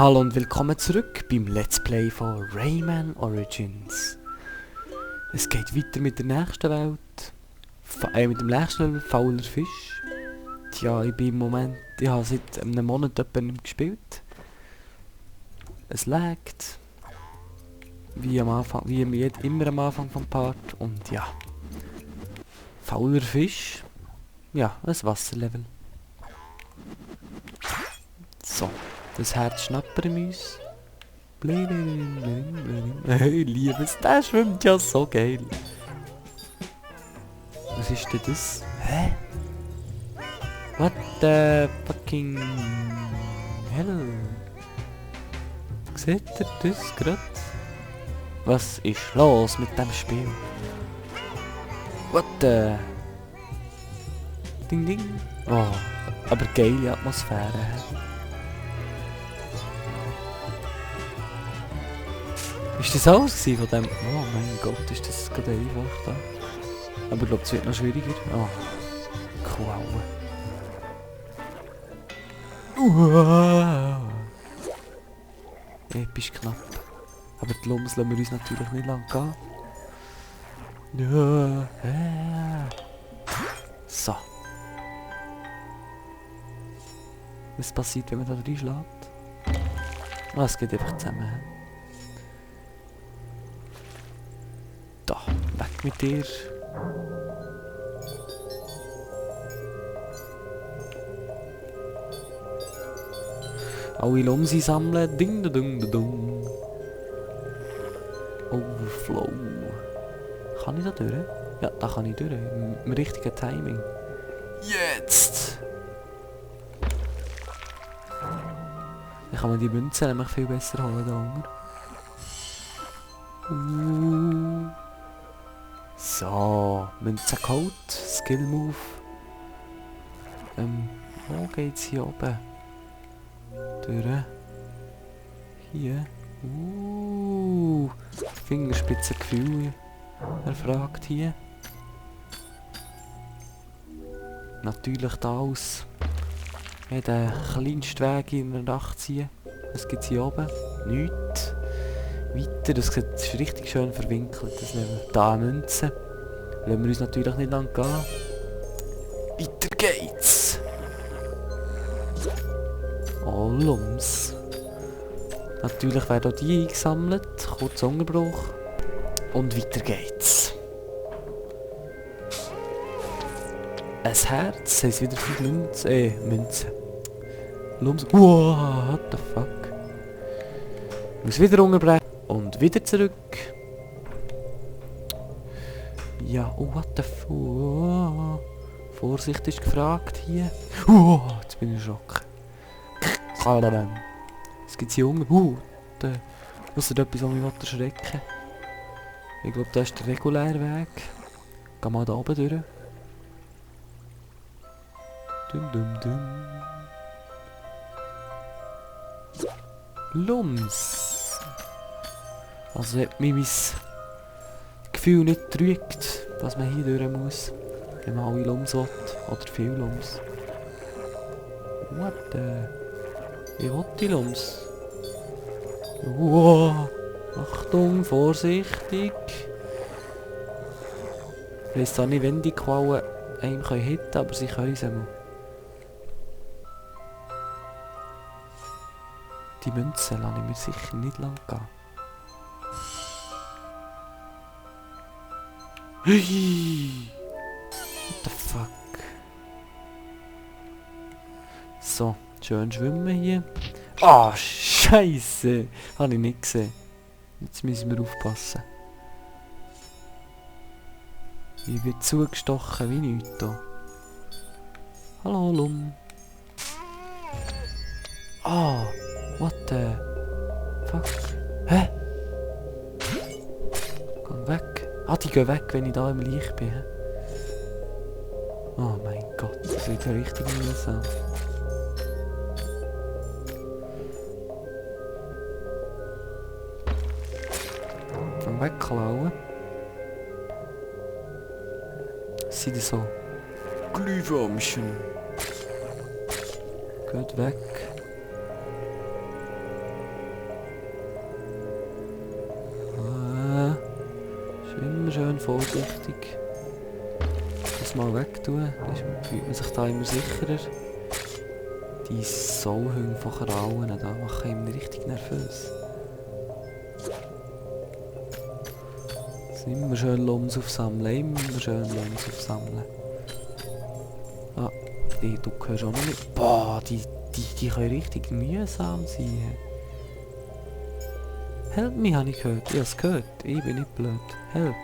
Hallo und willkommen zurück beim Let's Play von Rayman Origins. Es geht weiter mit der nächsten Welt. Mit dem nächsten Level, fauler Fisch. Tja, ich bin im Moment, ich habe seit einem Monat etwa nicht mehr gespielt. Es laggt. Wie immer am Anfang vom Part. Und ja. Fauler Fisch. Ja, ein Wasserlevel. So. Das Herz schnappern wir uns. Hey, Liebes, der schwimmt ja so geil. Was ist denn das? Hä? What the fucking hell? Seht ihr das gerade? Was ist los mit dem Spiel? What the? Ding ding. Oh, aber geile Atmosphäre. Ist das alles von dem? Oh mein Gott, ist das gerade einfach da. Aber ich glaube, es wird noch schwieriger. Oh. Quauen. Episch knapp. Aber die Lums lassen wir uns natürlich nicht lang gehen. So. Was passiert, wenn man da reinschlägt? Ah, es geht einfach zusammen. Da, weg mit dir. Alle Lumsi sammeln. Ding, ding, ding, ding. Overflow. Kann ich da durch? Ja, da kann ich durch. Im richtigen Timing. Jetzt! Dann kann man die Münzen nämlich viel besser holen da unten. So, Münzen geholt. Skill Move. Wo geht's hier oben? Durch. Hier. Fingerspitzengefühl. Er fragt hier. Natürlich da aus. Den kleinsten Weg in der Nacht ziehen. Was gibt's hier oben? Nichts. Weiter, das ist richtig schön verwinkelt. Das Level. Da Münzen. Lassen wir uns natürlich nicht lang gehen. Weiter geht's. Oh, Lums. Natürlich werden auch die eingesammelt. Kurzer Unterbruch. Und weiter geht's. Ein Herz. Das heisst wieder 5 Münzen. Lums. Wow, what the fuck. Ich muss wieder unterbrechen. Und wieder zurück. Ja, oh, what the fuck. Vorsicht ist gefragt hier. Jetzt bin ich erschrocken. Es gibt hier unten. Was ist etwas, was mich erschrecken. Ich glaube, das ist der reguläre Weg. Geh mal da oben durch. Dum dum dum. Lums. Also hat mich mein Gefühl nicht getrügt, dass man hier durch muss. Wenn man alle Lums will. Oder viel Lums. What the? Ich will die Lums. Wow. Achtung, vorsichtig. Ich weiss zwar nicht, wenn die Quallen einem hitten können, aber sie können es einmal. Die Münzen lasse ich mir sicher nicht lang gehen. What the fuck? So, schön schwimmen hier. Ah, Scheiße! Habe ich nicht gesehen. Jetzt müssen wir aufpassen. Ich wird zugestochen wie nichts hier. Hallo, Lum. Ah, what the fuck? Hä? Komm weg. Ah, die gehen weg, wenn ich da im Licht bin. Oh mein Gott, das wird ja richtig mühsam. Vom Wegklauen. Was sind das so? Glühwürmchen. Geht weg. vorsichtig. Das mal wegtun, dann fühlt man sich da immer sicherer. Die Sauhunde von Krallen da machen mich richtig nervös. Immer schön Lums aufsammeln, immer schön Lums aufsammeln. Ah, du hörst auch noch nicht. Boah, die können richtig mühsam sein. Help me, habe ich gehört. Ich habe es gehört. Ich bin nicht blöd. Help.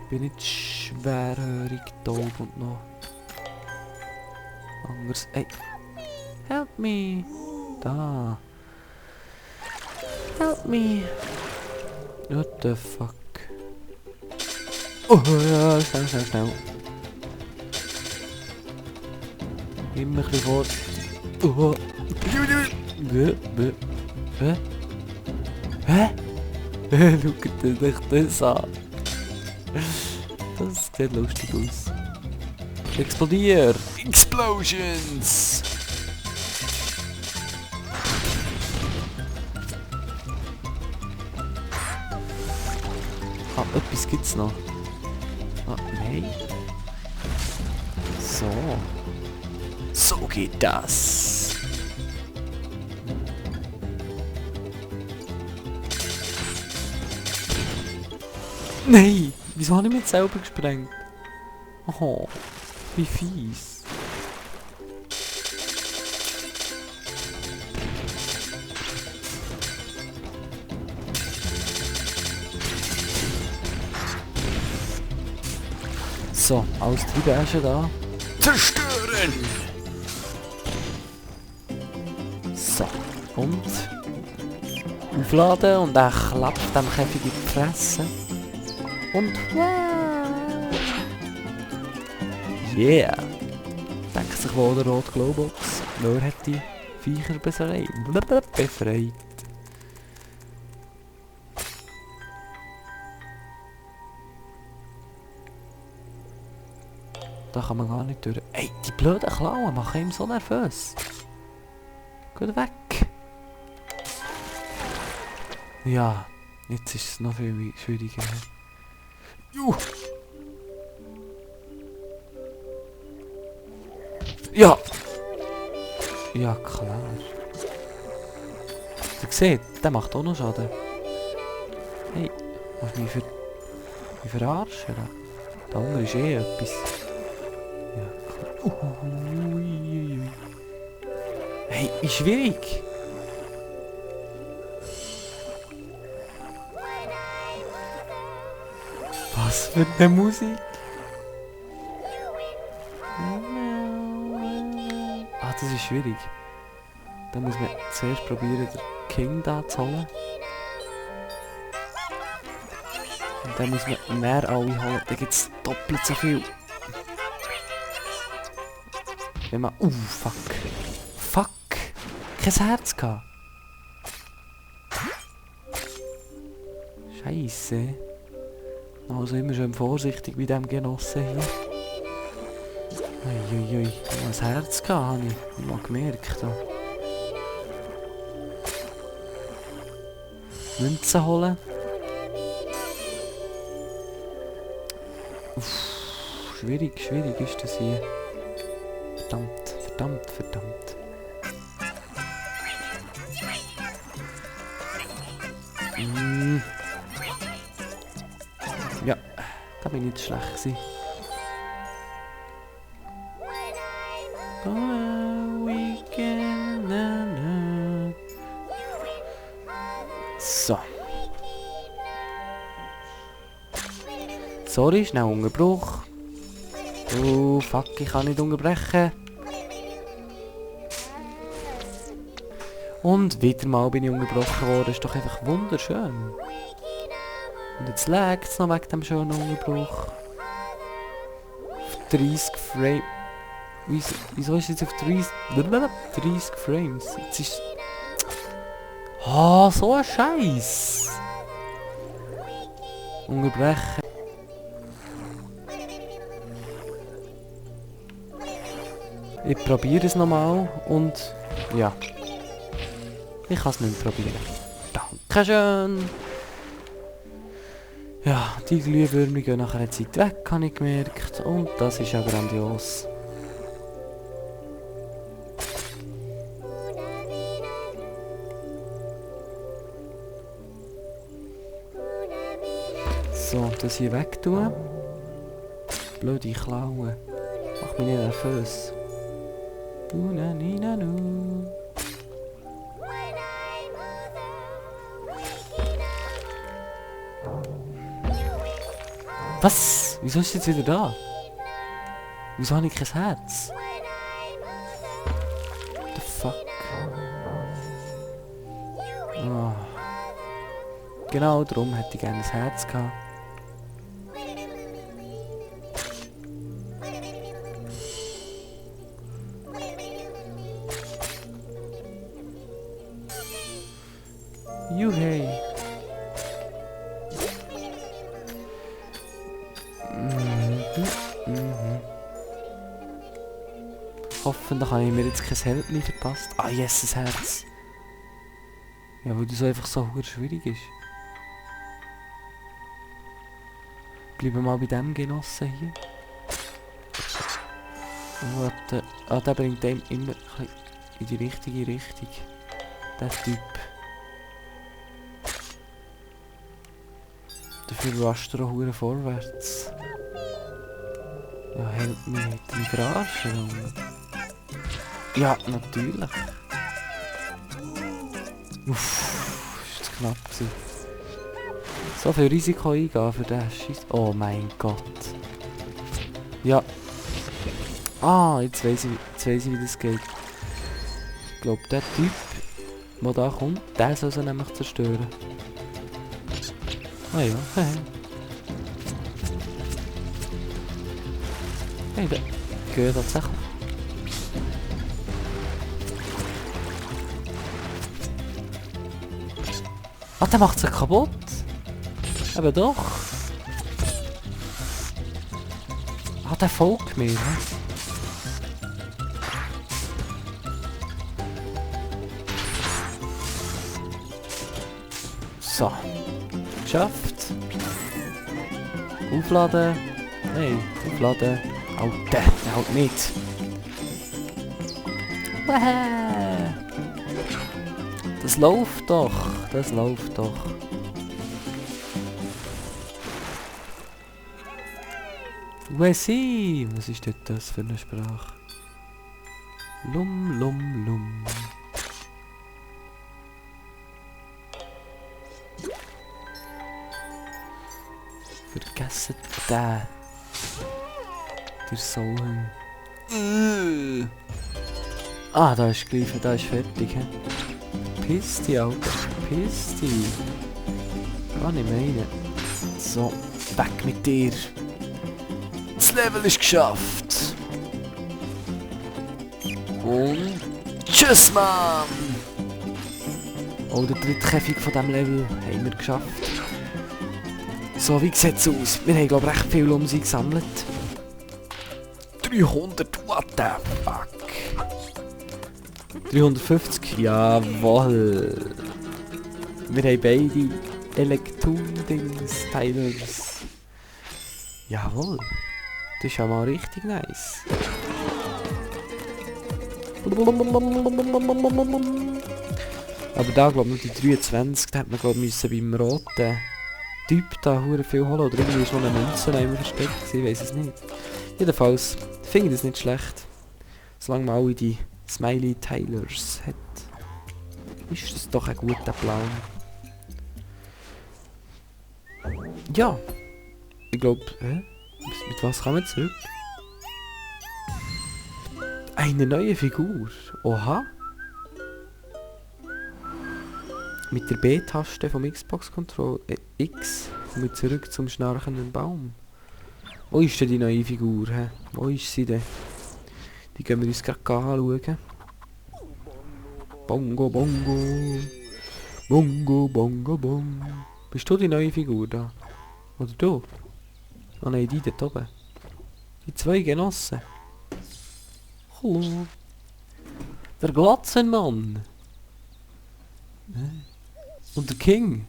Ich bin nicht schwerhörig, taub und noch anders. Ey. Help me. Da. Help me. What the fuck? Oh ja, schnell. Immer ein bisschen vor. Oh. Hä? Schaut euch das an. Das sieht lustig aus. Explodier! Explosions! Ah, etwas gibt's noch. Ah, nein. So. So geht das. Nein! Wieso habe ich mich selber gesprengt? Oh, wie fies. So, alles Triebäsche da. Zerstören! So, und aufladen und dann klappt dem Käfig in die Fresse. Und yeah! Denkt sich wohl der rote Globox. Wer hat die Viecher befreit? Da kann man gar nicht durch. Ey, die blöden Klauen machen ihm so nervös. Geht weg! Ja, jetzt ist es noch viel schwieriger. Ja! Ja, klar. Ihr seht, der macht auch noch Schaden. Hey, willst du mich verarschen? Da unten ist eh etwas. Ja, klar. Hey, wie schwierig! Was für eine Musik! Ah, das ist schwierig. Da muss man zuerst probieren, den King da zu holen. Und dann muss man mehr alle holen, dann gibt es doppelt so viel. Wenn man... fuck. Fuck! Kein Herz gehabt. Scheisse. Also immer schön vorsichtig bei diesem Genossen hier. Uiuiui, ein Herz gehabt, habe ich mal gemerkt. Münzen holen. Schwierig ist das hier. Verdammt. Ja, da bin ich nicht schlecht gewesen. So. Sorry, schnell Unterbruch. Oh, fuck, ich kann nicht unterbrechen. Und wieder mal bin ich unterbrochen worden. Ist doch einfach wunderschön. Und jetzt laggt es noch wegen dem schönen Unterbruch. Auf 30 Frames. Wieso ist es jetzt auf 30 Frames? Jetzt ist... Ah, so ein Scheiß! Unterbrechen. Ich probiere es nochmal und... ja. Ich kann es nicht probieren. Dankeschön! Ja, die Glühwürmer gehen nach einer Zeit weg, habe ich gemerkt. Und das ist ja grandios. So, das hier weg tun. Blöde Klauen. Mach mich nicht nervös. Was? Wieso ist jetzt wieder da? Wieso habe ich kein Herz? What the fuck? Oh. Genau darum hätte ich gerne ein Herz gehabt. Juhey. Hoffentlich habe ich mir jetzt kein Helpli verpasst. Ah, yes, ein Herz. Ja, weil das einfach so schwierig ist. Bleiben wir mal bei dem Genossen hier. Warte. Ah, der bringt dem immer in die richtige Richtung. Der Typ. Dafür rusht er auch hure vorwärts. Ja, hält mich mit dem verarschen. Ja, natürlich. Uff, ist das knapp gewesen. So viel Risiko eingehen für den Scheiß. Oh mein Gott. Ja. Ah, jetzt weiss ich, wie das geht. Ich glaube, der Typ, der da kommt, der soll sie nämlich zerstören. Ah ja, hey, der geht tatsächlich. Ah, der macht sie kaputt. Aber doch. Ah, der folgt mir. So. Geschafft. Aufladen. Hey, aufladen. Alter, der haut nicht. Das läuft doch. Das läuft doch. Wessi! Was ist denn das für eine Sprache? Lum, lum, lum. Vergessen den. Der Sohn. Ah, da ist gleich, da ist fertig. He? Piss dich, Alter. Piss dich. Kann ich meinen. So, weg mit dir. Das Level ist geschafft. Und tschüss, Mann! Oh, der dritte Käfig von diesem Level haben wir geschafft. So, wie sieht es aus? Wir haben, glaube ich, recht viel um sie gesammelt. 300, what the fuck? 350, jawohl. Wir haben beide Elektron-Dings-Teilers. Jawohl. Das ist ja mal richtig nice. Aber da glaube ich noch die 23, da hätte man glaube ich beim roten Typ da hure viel holen. Oder irgendwie ist noch eine Münze immer versteckt, ich weiß es nicht. Jedenfalls finde ich das nicht schlecht. Solange man alle die Smiley-Teilers hat, ist das doch ein guter Plan. Ja. Ich glaube, mit was kommen wir zurück? Eine neue Figur. Oha. Mit der B-Taste vom Xbox-Controller X kommen wir zurück zum schnarchenden Baum. Wo ist denn die neue Figur? He? Wo ist sie denn? Die gehen wir uns gerade anschauen. Bongo, bongo. Bongo, bongo, bongo. Bist du die neue Figur da? Oder du? Oh nein, die dort oben. Die zwei Genossen. Hallo. Der Glatzenmann. Und der King.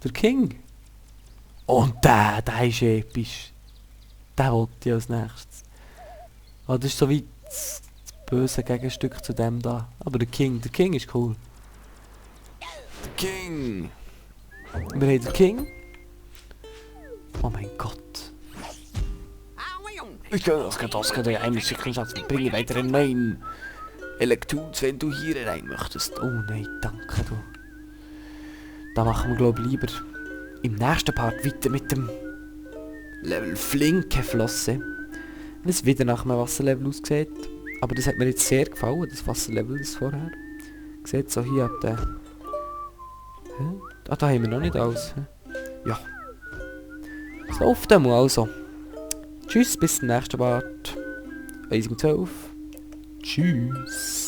Der King. Und der ist episch. Der wollte ich als nächstes. Ah, das ist so wie das böse Gegenstück zu dem da. Aber der King ist cool. Der King! Wir haben den King. Oh mein Gott. Ich kann das kann eigentlich Schatz bringen weiter in neuen Elektrons, wenn du hier rein möchtest. Oh nein, danke du. Da machen wir glaube ich lieber im nächsten Part weiter mit dem Level Flinke Flosse. Wie es wieder nach einem Wasserlevel aussieht. Aber das hat mir jetzt sehr gefallen, das Wasserlevel, das vorher. Seht so hier ab der... Ah, da haben wir noch nicht alles. Ja. Es läuft einmal also. Tschüss, bis zum nächsten Part. 1.12. Tschüss.